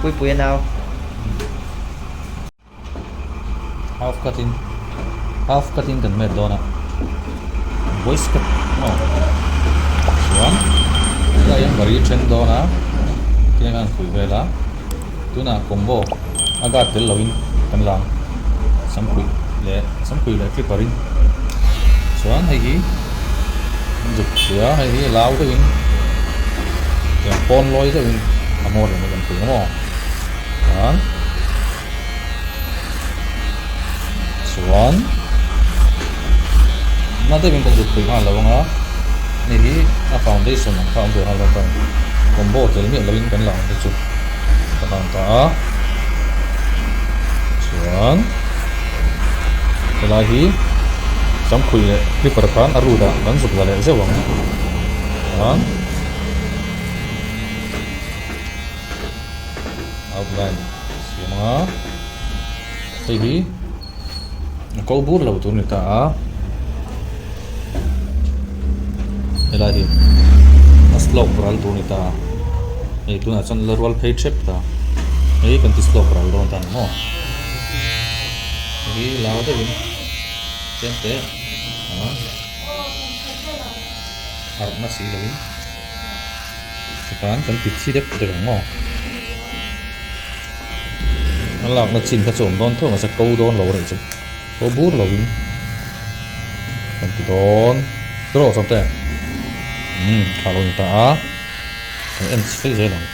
Puipuia nau. Half cut in half cut in kan met dawn a voice cut maw chuan helai hian bari then dawn a tiang hian an khuih vel a tunah combo a guard tel lo in kan la ang samkhuih leh samkhuih leh clipper in chuan hei hi an zuk pui a hei hi lau deuh in tiang pawn lawi deuh in a hmawr leh mai kan pui ang maw chuan. Chuan na deuhin kan zut pui nghal lo anga hei hi a foundation ang kha a awm ve nghal dawn ta combo tel miah loin kan la ang te chu ka hlan ta a chuan helai hi samkhuih leh clipper khan a root ah kan zuk la leh zeuh ang chuan outline siam anga hei hi a ko bur lo tur a ni ta a helai hi a slope ral tur a ni ta a hei tunah chuan la rual phei thep ta hei kan ti slope ral dawn ta ni maw hei hi lau deuhin tlem te a harh na si loin. Tikhan kan ti thi deuh deuh ang maw? A lakna chin kha chu awm dawn tho mahse ko dawn lo rih chu ko bur lovin kan ti dawn tiraw sawmte umm tha lo ni ta a kan en phei zel ang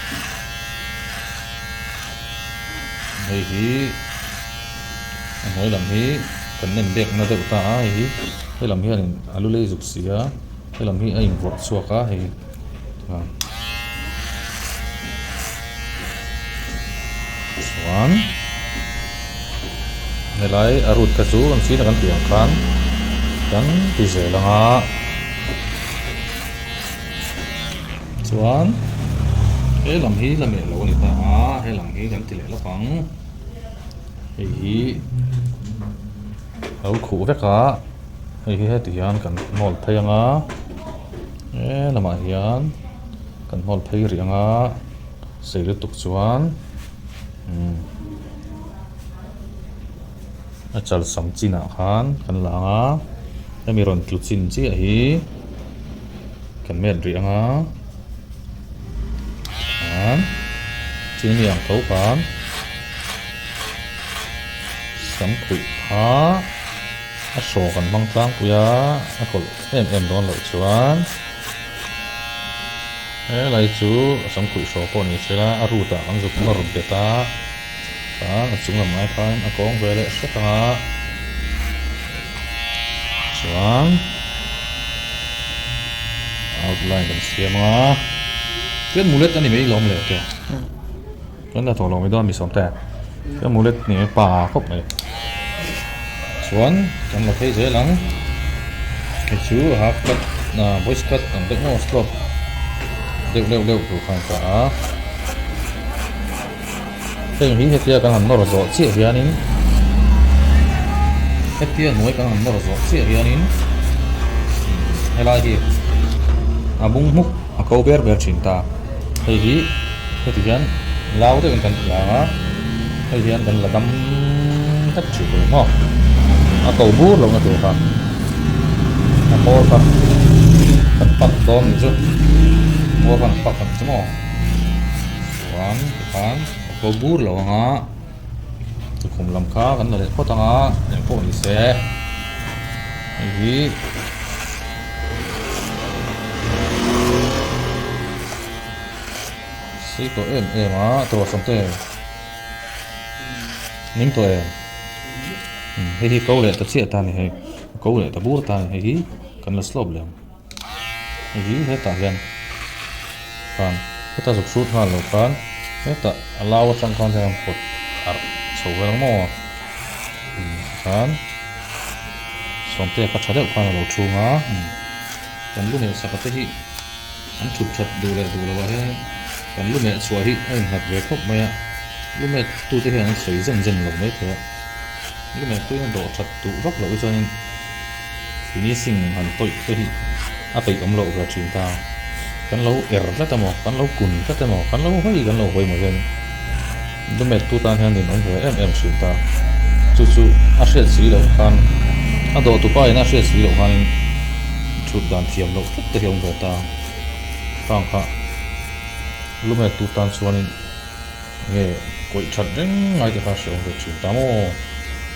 hei hi a hnuai lam hi kan nem bek na deuh ta a hei hi he lam hianin a lu lei zuk si a. Helam hi a invawrh chhuak a hei chuan helai a root kha chu an china kan tih ang khan kan ti zel ang a chuan he lam hi la meh lo a ni ta a he lam hi kan ti leh lawk ang hei hi a lo khuh vek a. Hei hi heti hian kan hnawl phei ang a he lamah hian kan hnawl phei rih ang a sei lutuk chuan umm a chal sam chinah khan kan la ang a hemi rawn tlu chin chiah hi kan met rih ang a khan chin mi ang tho khan sam khuih kha. A hraw kan hmang tlangpui a, a kawlh em em dawn loh chuan helai chu a samkhuih hraw pawh ni se la a root ah kan zuk nawr bet a, chuan a chung lam ai khan a kawng ve leh hret ang a, chuan outline kan siam ang a, tichuan mulet a ni mai lawm le te Kan la tawh lo mai dawn mi sawm te ka mulet ni mai pa khawp mai chuan kan la phei zel ang hei chu half cut ah voice cut ang deuh maw slope deuh deuh deuh tur khan ka a heng hi hetia kan han nawr zawh chiah hianin hetia hnuai kan han nawr zawh chiah hianin helai hi a bung hmuk a ko ber ber thin ta hei hi. Heti hian lau deuhin kan ti ang a, hei hian kan la dam tlat thin tur maw? A ko bur lohna tur kha a hmawr kha kan pak dawn ni chu hmawr khan pak ang chu maw? Chuan tikhan a ko bur lo ang a, tukhum lam kha kan la leh phawt ang a, engpawh ni se hei hi. Sei tawh em em a tawh sawm te ning tawh em hei hi ko leh ta chiah ta a ni hei ko leh ta bur ta a ni hei hi kan la slope leh ang hei hi hetah hian khan heta zuk hrut nghal loh khan hetah a lau atang khan hian pawt arh chho vel ang maw khan sawmte kha tha deuh khan a lo chhung a kan lu hmehsak te hi. An thut that duh leh duh loh ah hian kan lu meh chhuah hi a innghat ve khawp mai a, lu meh tute hian an sawi zen zen lo mai thei a, lu meh tuin a dawh that duh vak loh hi chuanin finishing han tawih te hi a peih awm loh ve thin ta, kan lo er tlat emaw, kan lo kun tlat emaw, kan lo hawi kan lo hawi maw hian. Lumet tu tan hian ninawm ve em em thin ta. Chu chu a hriat si loh khan a dawh tupa in a hriat si loh khanin thut dan thiam loh tlat te hi a awm ve ta. Khang kha lumet tu tan chuanin nge kawih that reng ngai te kha a hre awm ve thin ta maw?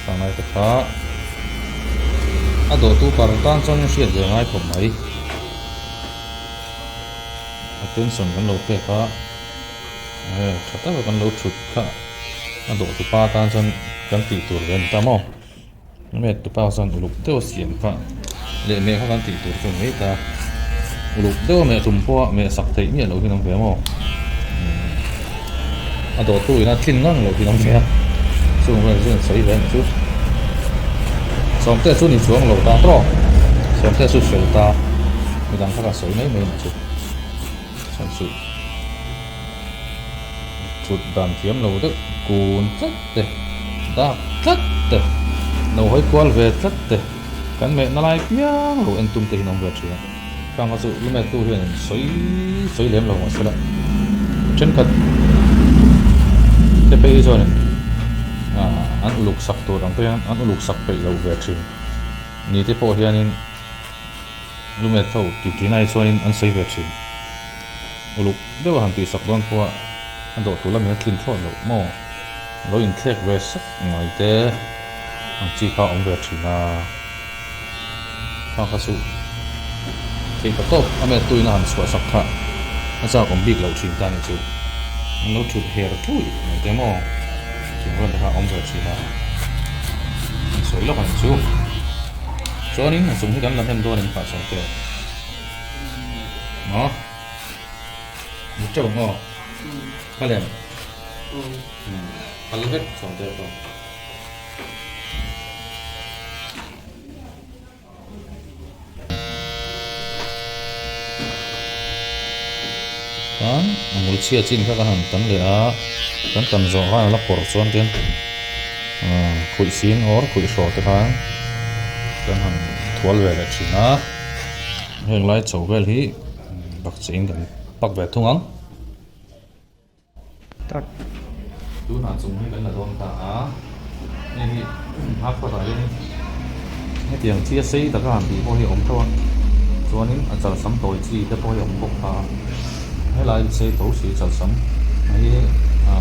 Khang lai te kha a dawh tu par tan chuanin hriat ve ngai khawp mai. Attention kan lo pek a. Nge tha taka kan lo thut kha a dawh tupa tan chuan kan tih tur ve a ni ta maw nge tupa chuan uluk deuh a siam kha leh meh kha kan tih tur chu a ni mai ta uluk deuh a meh tum pawh a meh sak theih miah loh hi an awm ve maw a dawh tu ina tlin ngang loh hi an awm ve a chung vel chu an sawi ve a ni chu sawmte chu ni chuang lo ta tawh sawmte chu fel ta midang kha ka sawi mai mai a ni chu. Chhan suh thut dan thiam lo deuh kun tlat te dak tlat te lo hawi kual ve tlat te kan mehna lai piang lo en tum te hi an awm ve thin a khang kha chu lumet tu hian in sawi sawi lem lo mahse la thenkhat te phei hi chuan in ah an uluk sak tur ang te hian an uluk sak peih lo ve thin ni te pawh hian in. Lumet ho tih tih nai chuanin an sawi ve thin. Uluk deuh a han tihsak dawn pawha a dawh tur lamin a tlin thlawt loh maw? Lo inthlek ve sak ngai te ang chi kha a awm ve thin a. Kha kha chu theih ta tawp a met tuin a han chhuah sak kha a chak awm bik loh thin ta nih chu. An lo thut her tluih mai te maw? Chung vel te kha a awm ve thin a. An sawi lawk ang chu. Chuanin a chung hi kan la hnem dawn em kha sawi teh. Maw? Ni teuh ang aw. Kha lem. Phal vek sawi teh pawh. Chuan a hmul chhia chin kha kan han tan leh a, kan tan zawh khan a la pawrh chuan ten ahh khuih sin or khuih hraw te khan kan han thual ve leh thin a, heng lai chho vel hi bakcheh in kan pak ve thung ang. Tak. Tunah chung hi kan la dawn ta a, hei hi Harcourt ah hianin hetiang chi a sei taka han tih pawh hi a awm tho a, chuanin a chalsam tawi chi te pawh hi a awm bawk a, helai sei tho si chalsam hi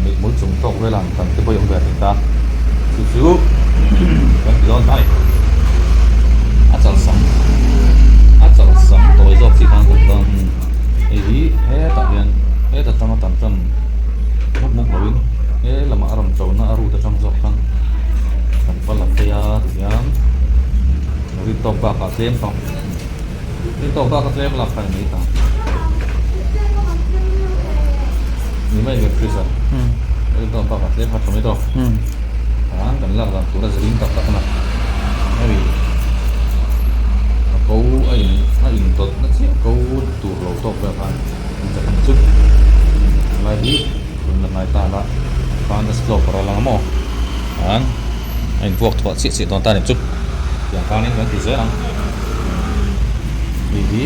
mihmul chung tawk vel a han tan te pawh hi a awm ve thei ta, chu chu kan ti dawn ta a ni, a chalsam a chalsam tawi zawk chi khan kan ti dawn hei hi hetah hian. Heta tanga tan tan mup mup loin he lamah a rawn ṭona a route aṭang zawk khan kan va la phei a tihian rin tawk bakah tlem tawh rin tawk baka tlem lak khan mai ta ni mai nge Chris a rin tawk bakah tlem kha ṭha mai tawh an kan lak dan tura zing tak tak na hei a ko a in a indawt na chiah ko tur lo tawk vel khan. Chu lai hi hun la hnai tan a khan a slope a ral ang maw an a invuak thuah chiah chiah dawn ta ni chu tiang khanin kan ti zel ang hei hi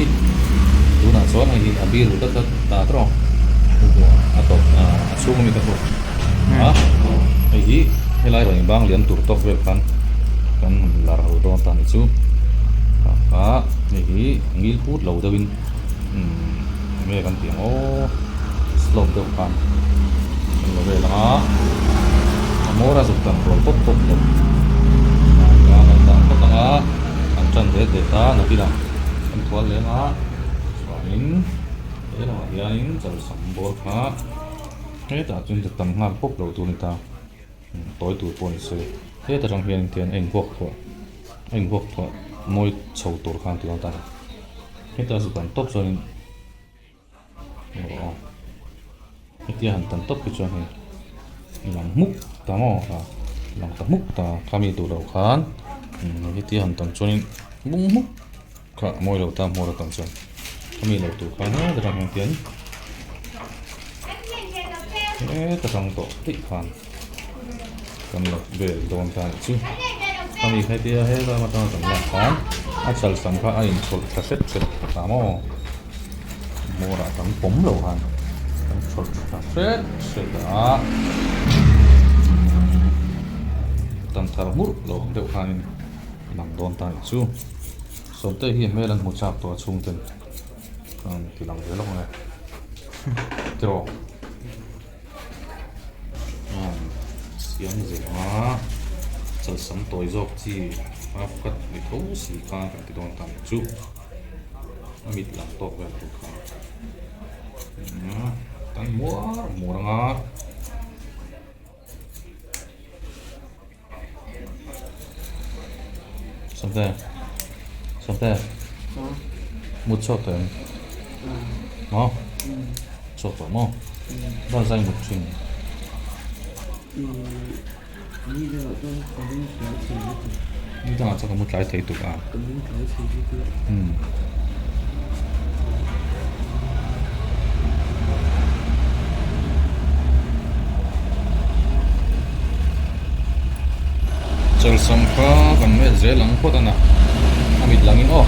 tunah chuan hei hi a biru tlat tlat ta tawh a tawp a chhung ami ka hmu a hei hi helai rawn inbang lian tur tawk vel khan kan lar ho dawn ta ni chu a hei hi ngil put lo deuhin. Umm enge kan tih ang aw slope deuh khan kan lo vel ang a a hmawr a zuk tan rual pawp pawp lo a kan dah phawt ang a kan tan det det a nakinah kan thual leng a chuanin he lamah hianin chalsam bawr kha hetah chuan ta tam nghal pawp lo tur a ni ta tawi tur pawh ni se heta tang hian tian a invuak thuah a invuak thuah mawi chho tur khan ti dawn ta a ni. Heta zu tan tawp chuanin aw hetia han tan tawp hi chuan hei lang hmuk ta maw a lang ta hmuk ta khami duh loh khan hetia han tan chuanin bung hmuk kha a mawi lo ta hmawr a tan chuan khami lo tur khan heta tang hian tian heta tang tawh daih khan kan la vel dawn ta anih chu khami hetia helai atanga kan lak khan a chal sam kha a inchhawlh tha hret hret ta maw hmawrah kan pawm lo khan kan chhawlh tha hret hret a. Tan thar hmurh lo ang deuh khanin a lang dawn ta nih chu. Sawmte hi hmel an hmu chak tawh a chhungten an ti lang ve lawk ang e. Tiraw? Siam zel ang a, chalsam tawi zawk chi half cut ni tho si khan kan ti dawn ta nih chu. A mit lang tawk vel tur kha. Tan muar muar ang a. Sawmte Sawmte mut chhuak tawh em maw chhuak tawh maw ban zai mut thin ni dangah chuan ka mu tlai thei tuk a umm. Chalsam kha kan met zel ang phawt a na a mit langin aw.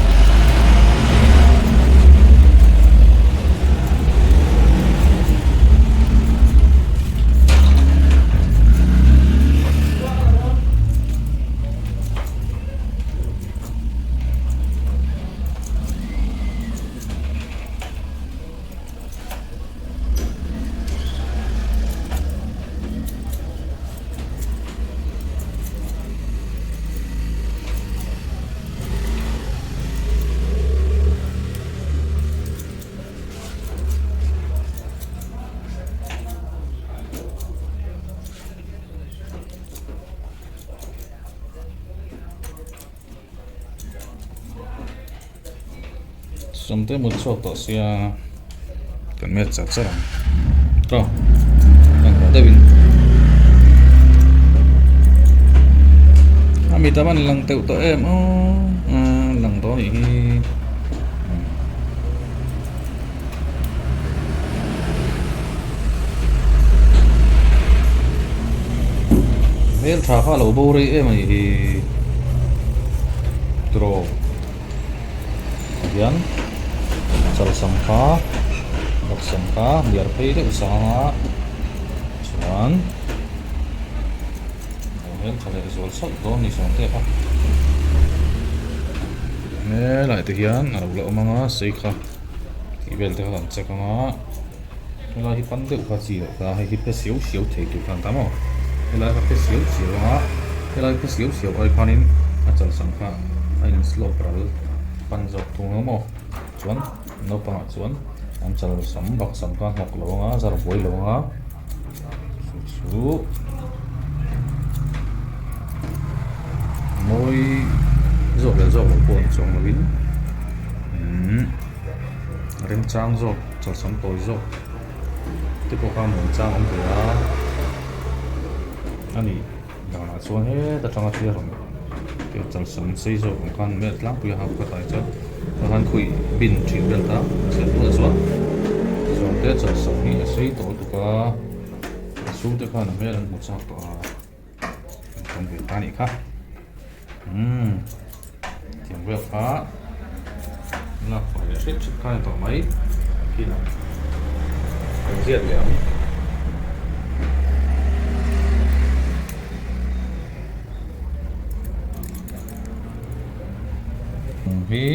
Sawmte mut chhuak tawh sia kan met char char ang tawk kan hmuh deuh in a mit a van lang teuh tawh em aw lang dawn nih hi. Hmel tha kha a lo bo rei em a nih hi tiraw ah hian chalsam kha baksam kha hniar phei deuh sang a chuan a hmel tha leh zual sauh dawn ni sawm te kha helai te hian a lo la awm ang a sei kha. Tih vel te kha kan check ang a helai hi pan deuh kha chi loh kha hei hi pe siau siau thei tur khan ta maw helai kha pe siau siau ang a helai pe siau siau ai khanin a chalsam kha a in slope ral pan zawk thung ang maw chuan naupangah chuan an chalsam baksam kha hnawk lo ang a zar buai lo ang a chu chu mawi zawk leh zawk loh pawh ni chuang lovin umm remchang zawk chawlhsam tawi zawk te pawh kha mawi chang awm thei a a nih danah chuan heta tanga thil a rawn chawlhsam sei zawk ang khan mel tlangpui a hak kha tlai chuan tah khan khuih bin thin vel ta chhiat bulah chuan zawngte chawlhsam hi a sei tawh lutuk a. A chhungte khan a hmel an hmu chak tawh a, an tam ve ta anih kha. Umm tiang vel kha lak fai leh hret hret kha a ni tawh mai kinah kan ziat leh ang. Hi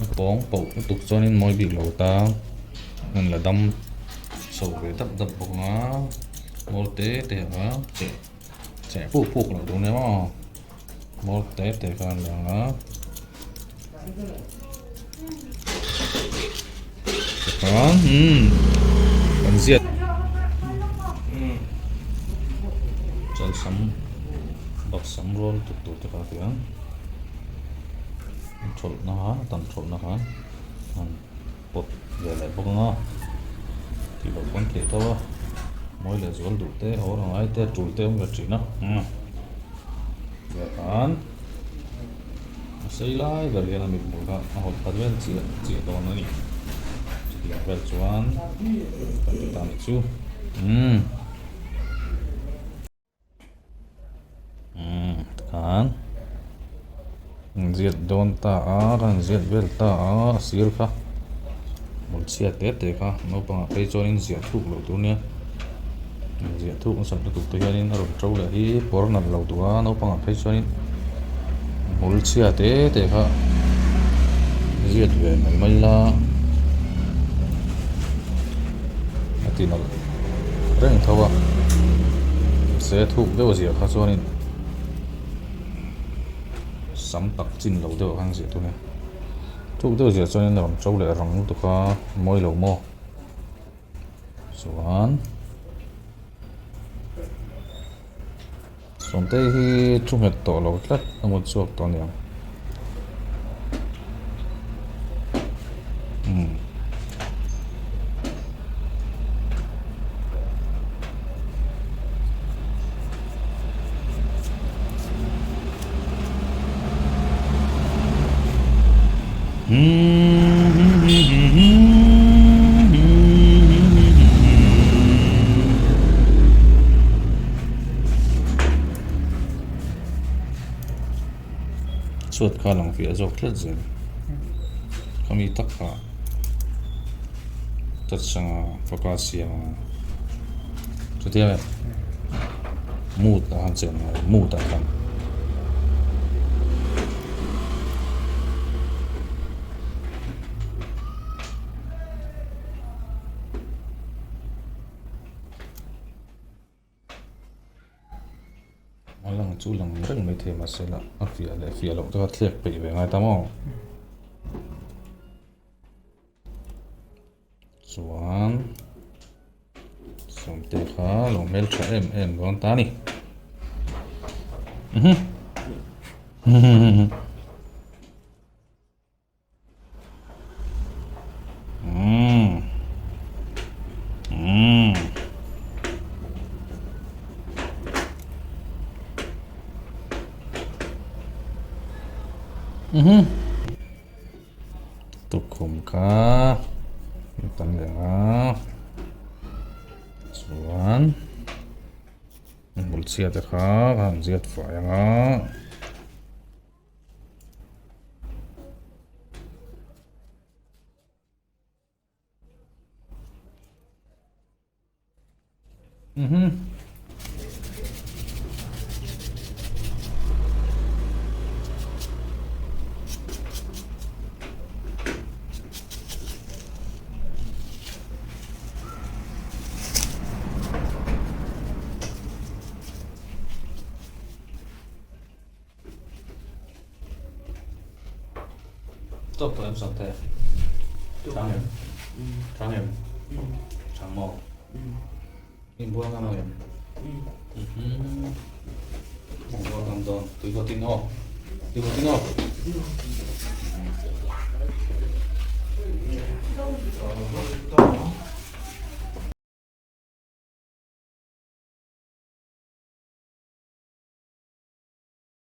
a pawng poh lutuk chuanin mawi bik lo ta an la dam. Chho ve dap dap bawk ang a mawl te te ang a cheh cheh puk puk loh tur nia maw mawl te te khan a lang a tikhan umm kan ziat chalsam baksam rual tuk tur te kha a ti ang thawlhna khan a tam thawlhna khan an. Pawt ve leh bawk ang a, tih loh pawn theih tho a, mawi leh zual duh te aw a ngai te tul te awm ve thin a, khan a sei lai ber hian a mithmul kha a hawlh khat vel chiah chiah dawn a ni, chutiang vel chuan kan ti ta nih chu umm. Umm tikhan an ziat dawn ta a kan ziat vel ta a a sir kha hmeichhia te te kha naupangah phei chuanin ziah thuk loh tur nia. Ziah thuk nasat lutuk te hianin a rawn to leh hi pawr nalh lo duh a naupang ah phei chuanin hmul chhia te te kha ziat ve mai mai la a ti nalh reng tho a mahse thuk deuh a ziah kha chuanin sam tak chin lo deuh ah khan ziah thung a thuk deuh ziah chuanin a rawn to leh rang lutuk a mawi lo maw. Chuan Sawmtei hi thu nghet tawh lo tlat a mut chhuak tawh aniang. Umm. Chhuat kha lang fiah zawk tlat zel khami tak kha touch anga focus siam anga chutia mood ah khan chen ngai mood ah khan. A lang chu lang reng mai thei mahse lah a fiah leh fiah loh te kha thlek peih ve ngai ta maw. Chuan sawmte kha lo hmeltha em em dawn ta a ni. Tukkhum kha tam leh ang a chuan hmulchhia te kha ka han ziat fai ang a. Tawk tawh em Sawmte? Chang em? Chang em? Chang maw? Inbual ngam ang em? Inbual ngam dawn. Tui vawt in aw. Tui vawt in aw.